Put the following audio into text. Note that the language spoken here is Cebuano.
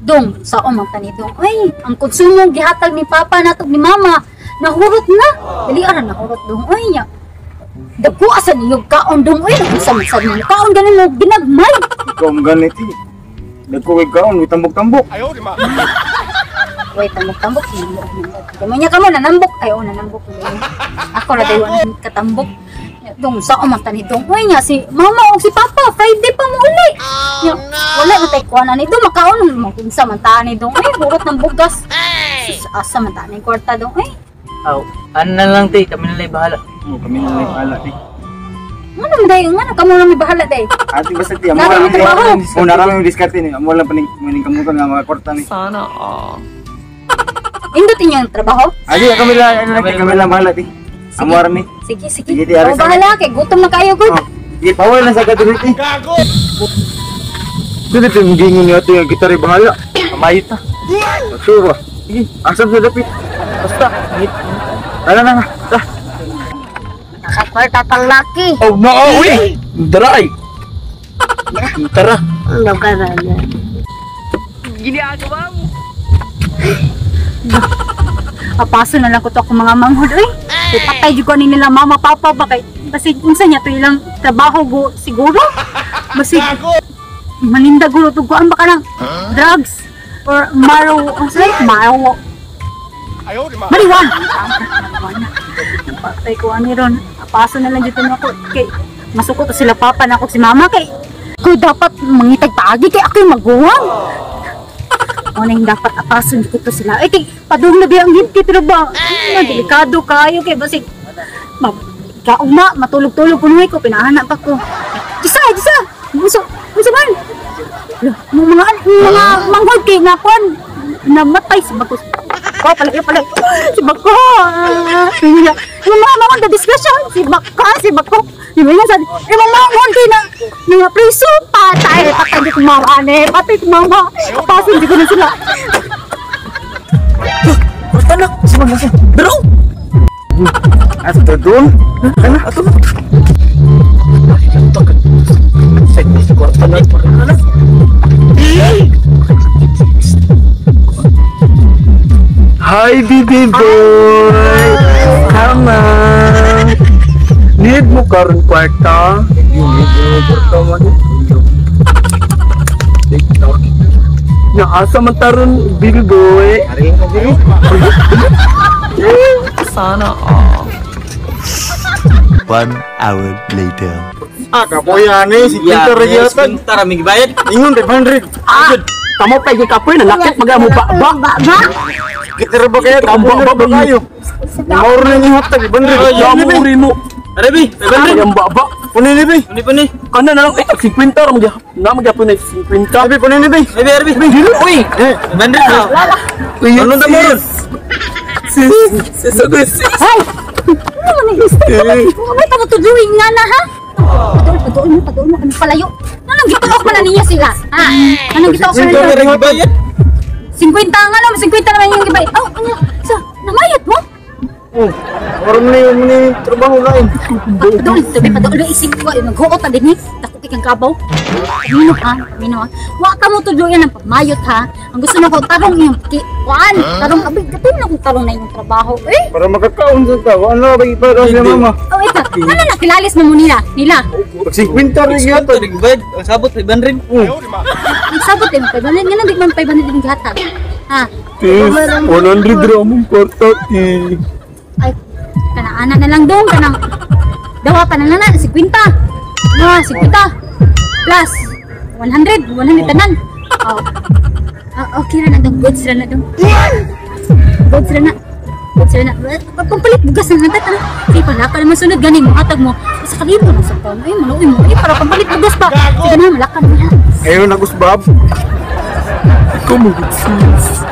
Dong, sao man tani dong. Ay, ang konsumo gihatag ni Papa nato ni Mama. Nahurot na. Dali ara nahurot dong. Ay nya. Dagko asa niyo kaon dong. Ay, unsa man sad mo kaon ganin mo ginagmay. Ikaw ang ganit eh. Dagko kay kaon, may tambok-tambok. Wait, tambok-tambok. Gamay niya kamo nanambok. Ay, oh, nanambok. Ako ra dayon ang katambok. Dong, sao man tani dong. Uy nya si Mama og si Papa Friday pa mo uli. Oh, no. Wala na tay kuan ani dong makaon mo unsa man ta ani dong. Ay, hurot ng bugas. Sus, asa man ta ani kwarta dong. Ay, Aw, ano na lang te, kami na lang bahala. Oh, kami na lang bahala eh. Ngano man day, ngano kamo na may bahala day. Ate basta ti, amo Narami lang trabaho. Oh, narami yung diskarte ni. Amo lang paning maning kamutan nga mga kwarta ni. Sana all. Indot inyong trabaho. Adi kami lang, ano lang, kami lang bahala ti. Amo ra ni. Sige, sige. Sige, di, aris Ako bahala kay gutom na kayo gud. Oh, sige, bawal na sa katulit eh. Gago! Dili tayo magingon niya ito yung gitara bahala. Kamayo ta. Sure ba? Sige, asam sa dapit. Basta. Tara na nga. Tara. Nakakwarta pang laki. Oh no, uy! Dara ay. Tara. Ano ka na? Ginagawa mo. Apaso na lang ko to akong mga manghod oy. Kay patay jud ko ani nila mama papa ba kay basig unsa niya to ilang trabaho go siguro. Basig maninda gulo to kuan ba kanang drugs or maro unsa maro. Marijuana. Marijuana. Patay ko ani ron. Apaso na lang dito nako kay masuko to sila papa na ako si mama kay ko dapat mangitag paagi kay ako'y maguwang. O na yung dapat apason ko to sila. Ay, kay, padung na biya ang hinti, pero ba, ano, delikado kayo, kay basig, ma, kauma, matulog-tulog kunuhay ko, pinahanap ako. Disa, disa, unsa, unsa man? Mga, mga manghod kay nakuan, namatay si Bako. Oh, pala, pala, si Bako. Yung mga manghod na disgrasya, si Bako, si Bako. Yung mga sabi, yung mga manghod kay na, mga preso, patay, patay di ko mama, ane, patay ko mama. Apason di ko na sila. Basta na. Bro! Asa to doon? Kana? Ato na. Hi, baby boy! Come on! Need mo karon kwarta? Need mo kwarta man. Naasa man taron, baby boy? Sana all. 1 hour later. Ah, kapoya ni si Pinter gyatan. Tara, may gibayad. Ingon 500. Ah! Tamo pa yung kapoy, nalakit magamo ba ba? Ba, ba? Kita ba kayo? Ba, ba, ba, kayo? Mauro na ni hotag 500. Yamuri mo. Arabi, 500. Ang baba. Punin ni bi. Puni puni. Kana na lang eh 50 ra magyapon na magyapon na 50. Abi punin ni bi. Arabi, arabi. Uy, 500 na. Ano na mo ron? Sis, sis, sis. Ay! Ano man ang gusto? May pagtutuloy nga na, ha? Padool, padool mo, padool mo kami palayo. Anong gituok man na ninyo sila? Ha? Anong gituok man Pinter na ring gibayad. 50 nga naman, 50 naman yung gibay. Oh, ano? So, namayot mo? Oh, mauro ni ni trabaho lain. Padool, tabi, padool. Isip ko, naghuot na din eh. Dako kay kang kabaw. Mino ha, mino ha. Wa ka mo tudloyan ang pagmayot ha. Ang gusto na ko, tarong yung kuan. Tarong, abi, gatin na kung tarong na yung trabaho. Eh, Para makakaon sa ta. Ano ba ipagaw sa mama? oh, ito. Ano na, kilalis mo mo nila? Nila. Pag 50 ring gihatag. Gibayad. Ang sabot 500. Oh, Nagsabot eh, 500. Nga nang di man 500 din gihatag. Ha? tis, 100 ra mong kwarta ti. Ay, kanang ana na lang dong, kanang dawa pa na lang na, 50. Ah, 50. Plus 100, 100 tanan. Oh. Ah, okay ra na dong, goods ra na dong. Goods ra na. Goods ra na. Pampalit bugas na lang ta. Kay palaka naman sunod gani mo hatag mo. Sa kalibo na sa taon. Ay, maluoy mo. Ay, para pampalit bugas pa. Sige na, malaka na. Ayun na gusbab. Ikaw mo sis.